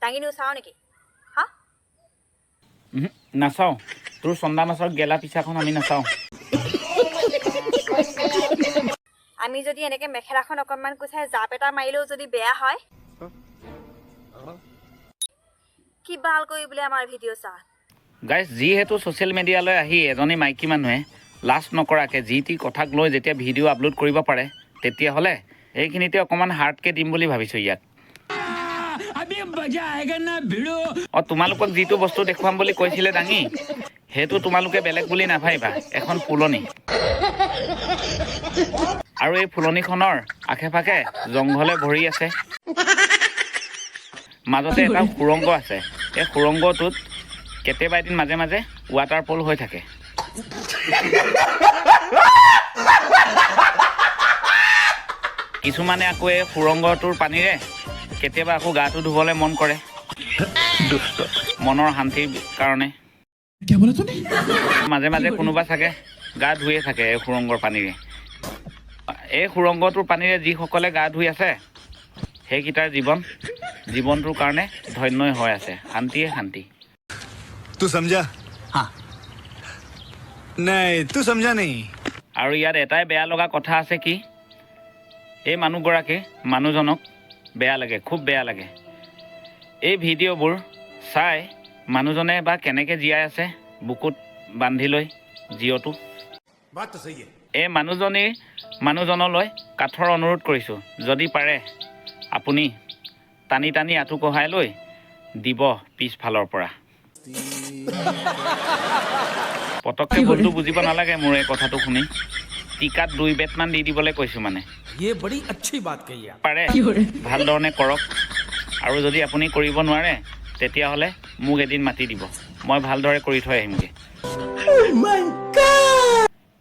দাঙি নিও চাওঁ নেকি? হা? উহু, নাচাওঁ। তোৰ চন্দা মাছৰ গেলা পিছাখন আমি নাচাওঁ। আমি যদি এনেকে মেখেলাখন অকণমান কোচাই জাপ এটা মাৰিলেও যদি বেয়া হয়, কি ভাল কৰি বোলে আমাৰ ভিডিঅ' চা। গাইজ, যিহেতু ছ'চিয়েল মিডিয়ালৈ আহি এজনী মাইকী মানুহে লাজ নকৰাকৈ যি টি কথাক লৈ যেতিয়া ভিডিঅ' আপলোড কৰিব পাৰে, তেতিয়াহ'লে এইখিনিতে অকণমান হাৰ্ডকৈ দিম বুলি ভাবিছোঁ ইয়াক। অঁ, তোমালোকক যিটো বস্তু দেখুৱাম বুলি কৈছিলে দাঙি, সেইটো তোমালোকে বেলেগ বুলি নাভাবিবা, এখন ফুলনি। আৰু এই ফুলনিখনৰ আশে পাশে জংঘলে ভৰি আছে, মাজতে এটা সুৰংগ আছে। এই সুৰংগটোত কেতিয়াবা এদিন মাজে মাজে ৱাটাৰফল হৈ থাকে। কিছুমানে আকৌ এই সুৰংগটোৰ পানীৰে কেতিয়াবা আকৌ গাটো ধুবলৈ মন কৰে, মনৰ শান্তিৰ কাৰণে। মাজে মাজে কোনোবা চাগে গা ধুয়ে থাকে এই সুৰংগৰ পানীৰে। এই সুৰংগটোৰ পানীৰে যিসকলে গা ধুই আছে, সেইকেইটাৰ জীৱনটোৰ কাৰণে ধন্যই হৈ আছে, শান্তিয়ে শান্তি। तू समझा? हाँ। नहीं, तू समझा नहीं। আৰু ইয়াত এটাই বেয়া লগা কথা আছে কি, এই মানুহগৰাকী মানুহজনক বেয়া লাগে, খুব বেয়া লাগে। এই ভিডিঅ'বোৰ চাই মানুহজনে বা কেনেকৈ জীয়াই আছে বুকুত বান্ধি লৈ জিঅ'টো। এই মানুহজনীৰ মানুহজনলৈ কাঠৰ অনুৰোধ কৰিছোঁ, যদি পাৰে আপুনি টানি টানি আঁঠু কঢ়াই লৈ দিব পিছফালৰ পৰা। পটককৈ ভুলটো বুজিব নালাগে মোৰ এই কথাটো শুনি, টিকাত 2 বেটমান দি দিবলৈ কৈছোঁ মানে। ये बड़ी अच्छी बात कही आप। পাৰে ভালধৰণে কৰক, আৰু যদি আপুনি কৰিব নোৱাৰে তেতিয়াহ'লে মোক এদিন মাতি দিব, মই ভালদৰে কৰি থৈ আহিমগৈ।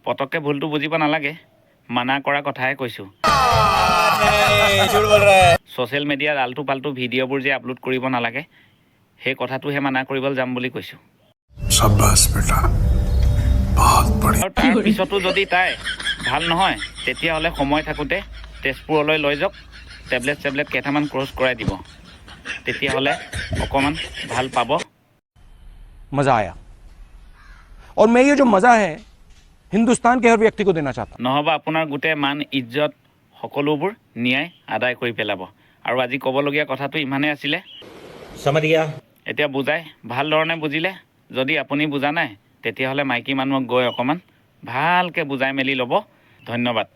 পটককৈ ভুলটো বুজিব নালাগে, মানা কৰা কথাহে কৈছোঁ। ছ'চিয়েল মিডিয়াত আল্টু পাল্টু ভিডিঅ'বোৰ যে আপলোড কৰিব নালাগে, সেই কথাটোহে মানা কৰিবলৈ যাম বুলি কৈছোঁ। शाबाश बेटा, बहुत बढ़िया। আৰু তাৰ পিছতো যদি তাই ভাল নহয়, তেতিয়াহ'লে সময় থাকোঁতে তেজপুৰলৈ লৈ যাওক, টেবলেট চেবলেট কেইটামান ক্ৰছ কৰাই দিব, তেতিয়াহ'লে অকণমান ভাল পাব। मजा आया और मैं ये जो मजा है हिंदुस्तान के हर व्यक्ति को देना चाहता हूं। নহ'ব আপোনাৰ গোটেই মান ইজ্জত সকলোবোৰ ন্যায় আদায় কৰি পেলাব। আৰু আজি ক'বলগীয়া কথাটো ইমানেই আছিলে। समझ गया। এতিয়া বুজাই ভাল ধৰণে বুজিলে, যদি আপুনি বুজা নাই তেতিয়াহ'লে মাইকী মানুহক গৈ অকণমান ভালকৈ বুজাই মেলি ল'ব। ধন্যবাদ।